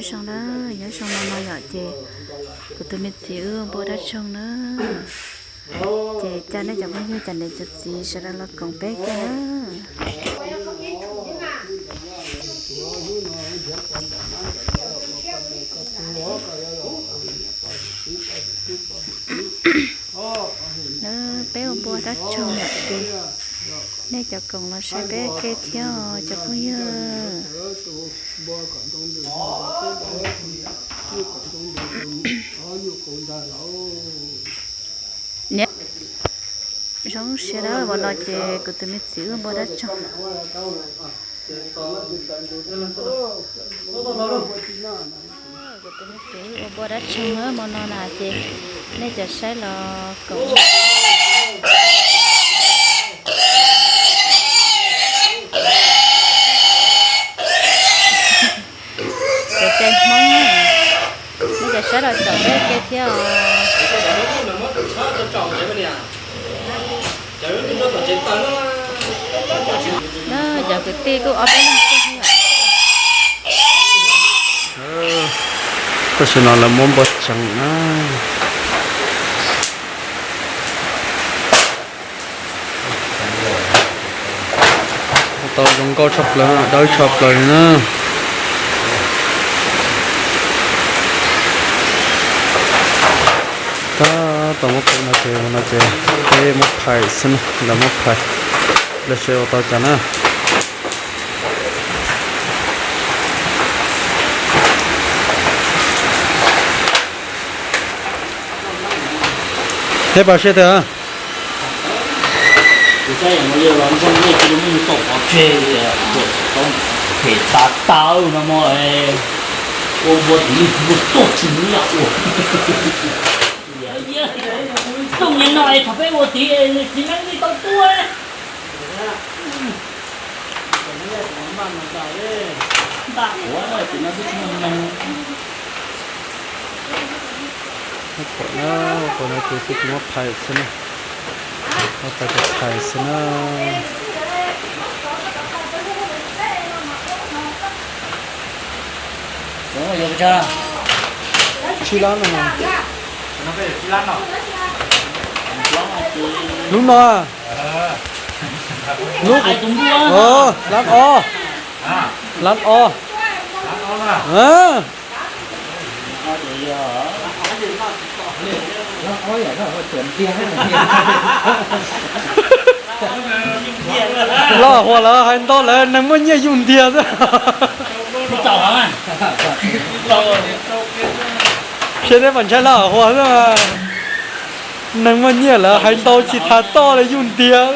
Zoo na, nyob zoo no no yom, ces kuv tus me txiv wb ua npua dab tsoog na. Ces coj nej cov phooj ywg cov niam cov txiv sawv daws los koom peb kiag na. Peb ua npua dab tsoog yom, ces nej cov koom los saib peb ke thiab os cov phooj ywg. Niam, zoo siab dab vau no ces kuv tus me txiv wb ua npua dab tsoog. Kuv tus me txiv wb ua npua dab tsoog hmo no na ces nej cov saib los koom. Cov cai Hmoob, nej cov saib los koom peb ke thiab os. Cov kwv tij kuj ob peb leeg xwb. Tam sim no lawv muab npua tseev na. Tau zoo nkauj tshaj plaws, dawb tshaj plaws li na. Tab tom muab pum no ces, no ces peb muab phais xwb na, lawv muab phais, lawv seb ua tau cas na. Neb pas seb twg? Phem tas tau no mo, ua npua tim nws mus tuaj tsis mus yam ua. Rooj niag no es thaum peb ua tid nws txiv neeb twb tau tuaj. Npaj quav na, quav no ces peb muab phais xwb na. Muab phais, phais xwb na. Tsib lab no. Lub no, lub, lab ob, lab ob. Loj huas lawv hais ntau lawv neeg muaj nyiaj yug ntiag xwb. Seb neb puas ntshai loj huas xwb. Neeg muaj nyiaj lawv hais ntau tsis tas toj li yug ntiag.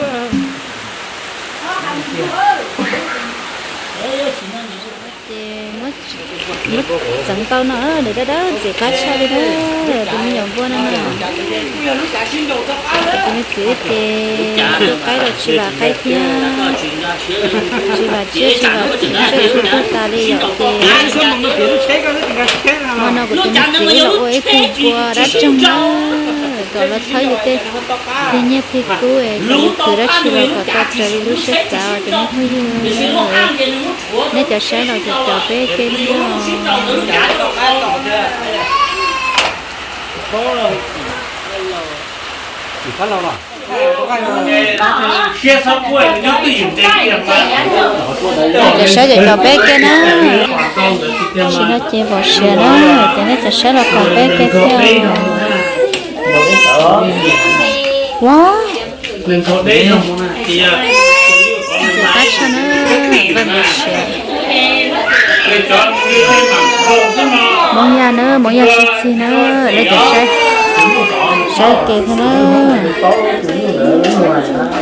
Ces muab txeev tau no, nws dawb dawb ntxim qab tshaj li na, tus me nyuam npua no na. Tus me txiv ces tus qaib los tsis vam qaib thiab, tsis vam tsiaj tsis vam txhu, tsiaj txhu tuag tas li yom ces. Hmo no kuv tus me txiv los ua ib tug npua dab tsoog na, kom los txhawb yus tej nyiaj thiab kub es kom yus khwv dab tsi los kom tau raws li lub siab xav os cov me phooj ywg. Nej cov saib los caum caum peb ke thiab. Cov saib caum caum peb ke na. Tam sim no ces npam siav na, ces nej cov saib los koom peb ke thiab. Ua, ntxim qab tshaj na, npam siav. Moov yaj na, moov yaj tsis txig na, nej cov saib, saib ke thiab na. Ntxim qab tshaj, ntxim qab tshaj.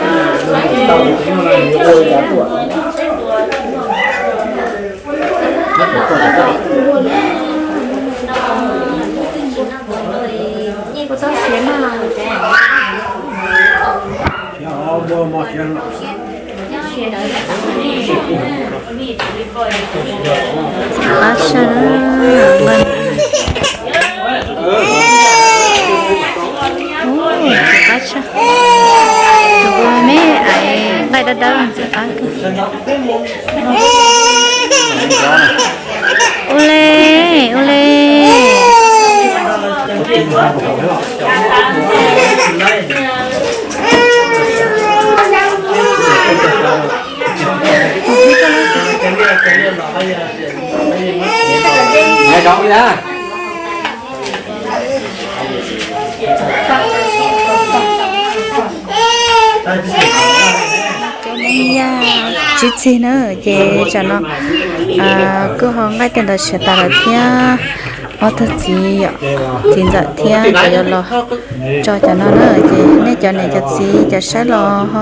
Tus me me aiv nqaij dawb dawb ntxim qab kawg. Ua le. Cov Hmoob Yaj tsib txig na, ces tsam no kuj ho nqaij tej ntawd siav tas lawm thiab. Ob tug txiv yom, txiv ntxawm thiab cov yuav los tso cov no na, ces nej cov niam cov txiv cov saib los ho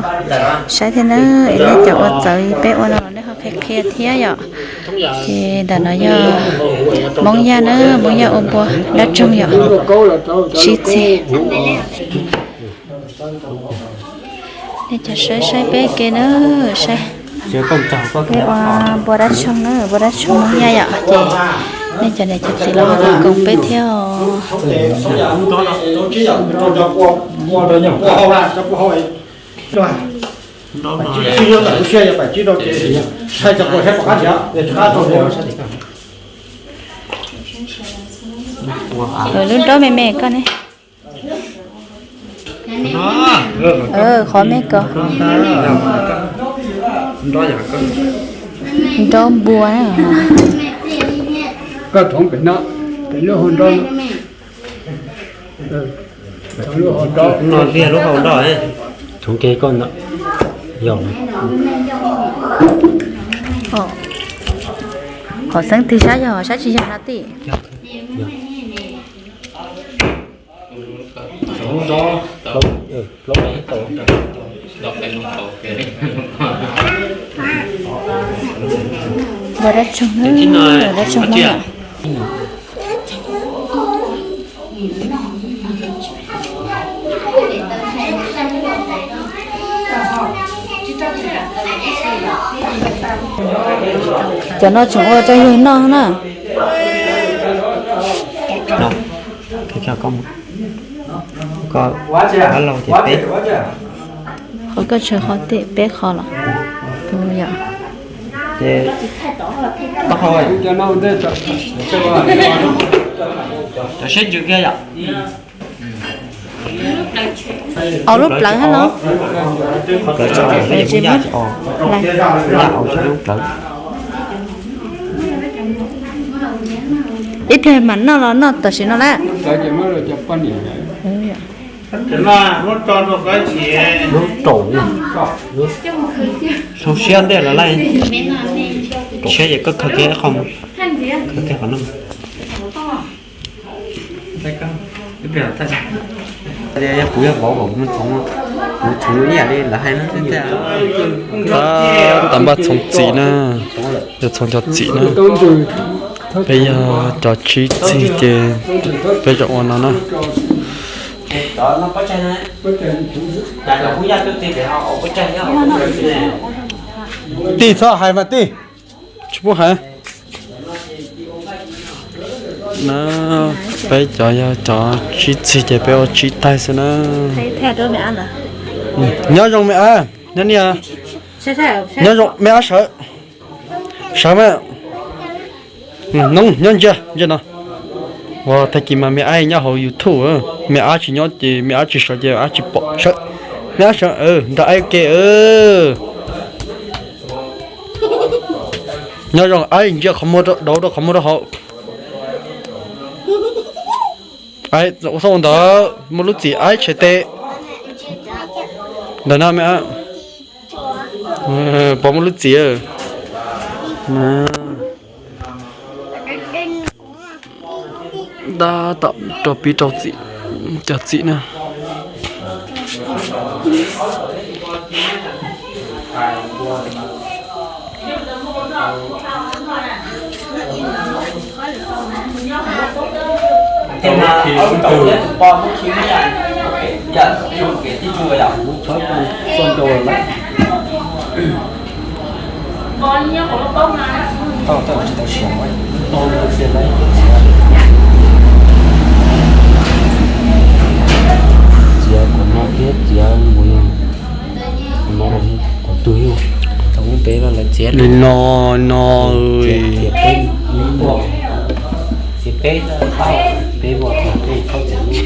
saib thiab na, es nej cov ua txawv peb ua no los nej ho qhia qhia thiab yom. Ces ntawm no yog Hmoob Yaj na, Hmoob Yaj ua npua dab tsoog yom, tsib txig. Nej cov saib saib peb ke na, saib peb ua npua dab tsoog na, npua dab tsoog Hmoob Yaj yom, ces nej cov niam cov txiv los ho koom peb thiab os. Lub nraub me me koj ne. Qhov me ko. Nraub npua na. Koj thov pem no, pem lub hauv nraub. No tiag lub hauv nraub. Thov ke koj ntawm. Yog. Qhov xeeb twg sab yog sab tsis yog no tij? Ua dab tsoog na, ua dab tsoog na. Cov no tseem ua rau yawg noj na. Qhov koj tsawg qhov tej peb qhov los? Yog. Cov siab ntsws kiag yom. Ob lub plawv hab los? Plawv tsis, yaj tsis os. Yaj os, lub plawv. Ib pliag mam noj los noj tam sim no lawm. Lub raum, sau siab ntej los lawm. Siab ces koj khaws kiag qhov, khaws kiag qhov no. Kuv yog vauv, kuv txhoov ib yam li lawv hais na. Tab tom npaj txhoov txiv na, yog txhoov cov txiv na. Peb yog cov tsib txig ces peb cov ua no na. Tij, txhob hais mas tij. Tsis pub hais. Na, peb cov yog cov tsib txig ces peb ua tsib taig xwb na. Nyob zoo me ab, nyob niaj, nyob zoo me ab sawv, sawv mas, nyob ntsia ntsia no. Ua tag kis mas me ab nyob hauv YouTube, me ab tsis nyob ces me ab tsis sawv ces ab tsis pom sawv. Me ab sawv nrog ab ke. Nyob zoo, aib ntsia qhov muag rau, dauv rau qhov muag rau hauv. Aib, ua txhob ua ntawd, muaj lub txim aib tshem tes. Ntawm no me, pov muaj lub txim. Tab tom rau pib rau txim, cov txim na. Txiav kom no thiab txiav nkaus yog kom no los yog kom twg yog. Thaum ub peb los lawv txiav li no no. Txiav peb, txiav peb, peb ua peb thaub txiav lub,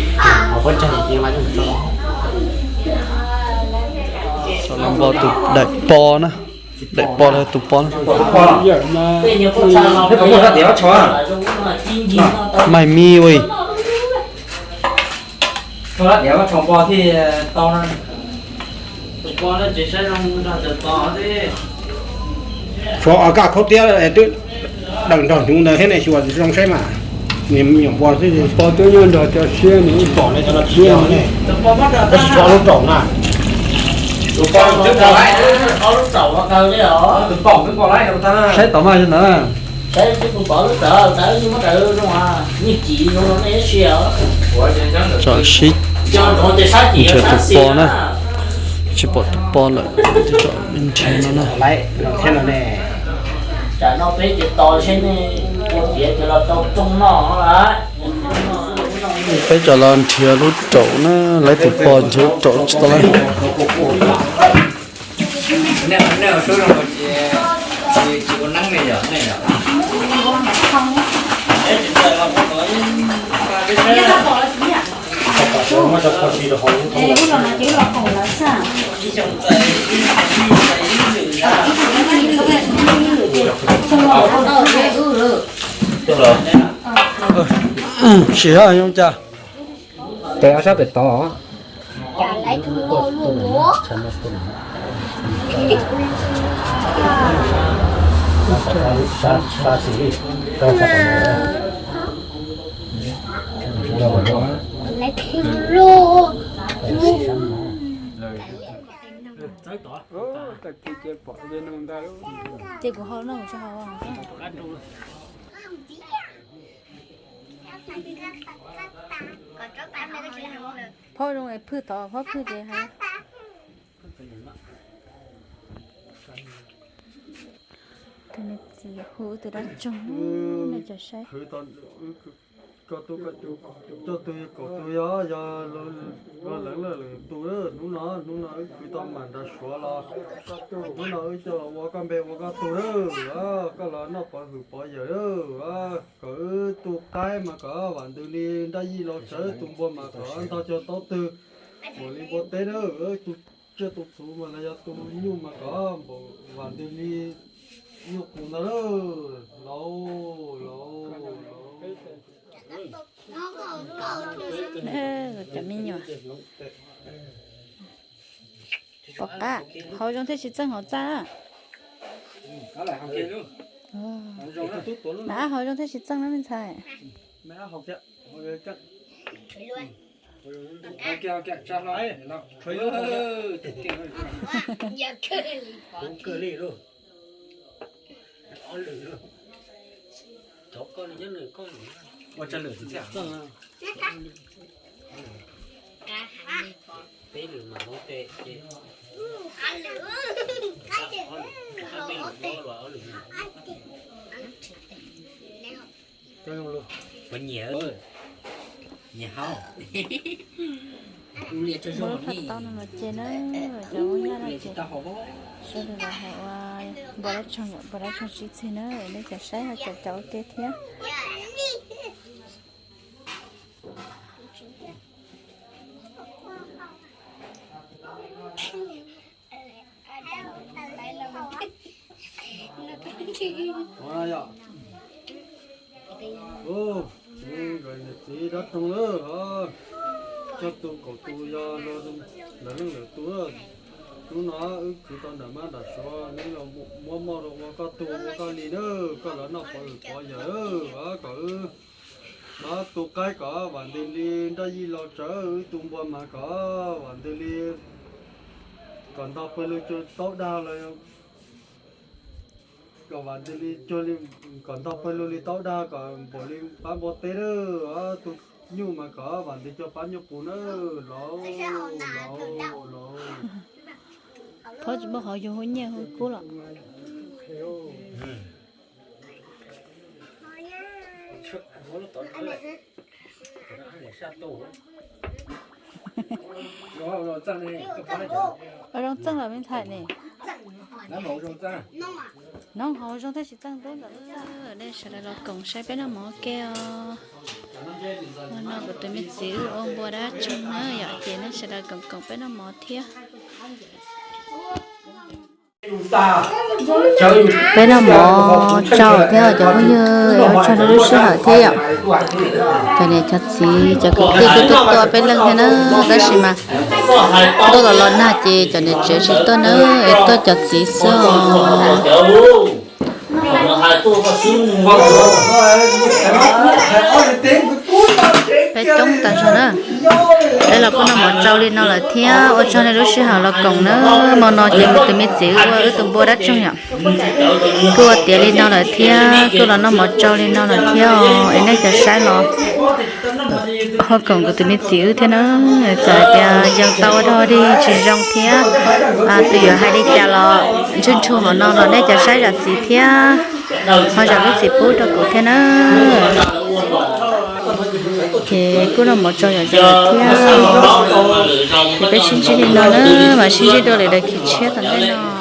ho pob tsag ces nqa coj mus tso. Npog tus daim pog na, daim pog los tus pog na. Mai mi ui. Tshuav kaj khaub tiab twb dawm nrog hnyuv ntawd thiab ne, xyuas zoo saib mas. Nws me nyuam pua xwb, pua twb nyob nrog cov siab nws ib pom ne, cov no siab ne. Tab sis tshuav lub raum na. Saib tom maj li ntawd. Tsom sib nrhiav tus pos na. Tsis pom tus pos lawm, tsom nrhiav no na. Peb tsom los nrhiav lub raum na, lawv tus pos nrhiav lub raum tsis tau lawm. Sim hab zoo cas? Tes ob sab pem tod. Ces kuv ho noj kuv tsis hau. Phob zoo es phwj tod, phob phwj ces hais. Tus me txiv hu tus dab tsoog nej cov saib. Koj tu, koj tu, coj tu kaum tus yog, yog luag leev lawm lwm tus. Hnub no, hnub no wb khwv tau mam nrad suav los, hnub no wb coj los ua koj npe ua koj tug lawm. Koj los noj pov hwm pov yawm lawm. Kom wb tu qaib mas kom vam ntws li nraj yij los tsawv, tu npua mas kom ntog cuag taub twg, npaum li npua teb lawm. Tu tsiaj tu txhu mas los yog tu nyuj mas kom npaum vam ntws li nyuj qus ntag lawm. Laus, laus, laus. Cov me nyuam. Pom qab, hauv zoo thiaj tsis txeej hauv txaj na. Na, hauv zoo thiaj tsis txeej na me ntxhais. Ua nyiam, nyiam hauv. Muab lub phaj taub no los ces na, cov ua nyaj no ces sawv daws los hais ua npua dab tsoog, npua dab tsoog sib txig na, nej cov saib ho caum caum ua ke thiab. Txiv dab roog lawm, coj tu kaum tus yog lawv leej lawm tus. Hnub no wb khwv tau nram mab nram suav, neb los muab moj rau ua koj tug ua koj li na, koj los noj pov hwm pov yawm, kom wb tu qaib kom vam ntws li nraj yij los tsawv, wb tu npua mas kom vam ntws li, kom ntog pawg lug cuag taub dag los, kom vam ntws li cuag li, kom ntog pawg lug li taub dag, kom npaum li pab npua teb lawm, tu nyuj mas kom vam ntws cuag pab nyuj qus na. Laus, laus, laus. Phob tsis muaj qhov yug hu nyiaj hu kub los. Ua zoo txeej lawm me ntxhais ne. Nov hauv zoo thiaj tsis txeej ntub ntawm lub txaj. Nej sawv daws los koom saib peb noj mov ua ke os. Ua no kuv tus me txiv wb ua npua dab tsoog na yom, ces nej sawv daws koom koom peb noj mov thiab. Peb noj mov tsau thiab cov phooj ywg, ua tsaug nej lub sij hawm thiab yom. Cov niam cov txiv cov kwv tij kuj tuaj tuaj peb leej thiab na, tab sis mas tuaj los los nag ces cov niam tsev tsis tuaj na, es tuaj cov txiv xwb os. Peb coob tas zog na. Peb los kuj noj mov tsau li no lawm thiab, ua tsaug nej lub sij hawm los koom na. Hmo no ces kuv tus me txiv ua wb tus npua dab tsoog yom, kuj ua tiav li no lawm thiab, kuj los noj mov tsau li no lawm thiab os, es nej cov saib los ho koom kuv tus me txiv wb thiab na. Txawm hais tias yees tau ua dog dig tsis zoo thiab, tus yuav hais li cas los ntsuj ntsuj hauv no los nej cov saib zam txim thiab, ho zam lub txim pub rau kuv thiab na. Ces kuj noj mov tsau yom zoo thiab, ces peb sib ntsib li no na, mam sib ntsib dua lwm daim clip tshiab tom ntej no.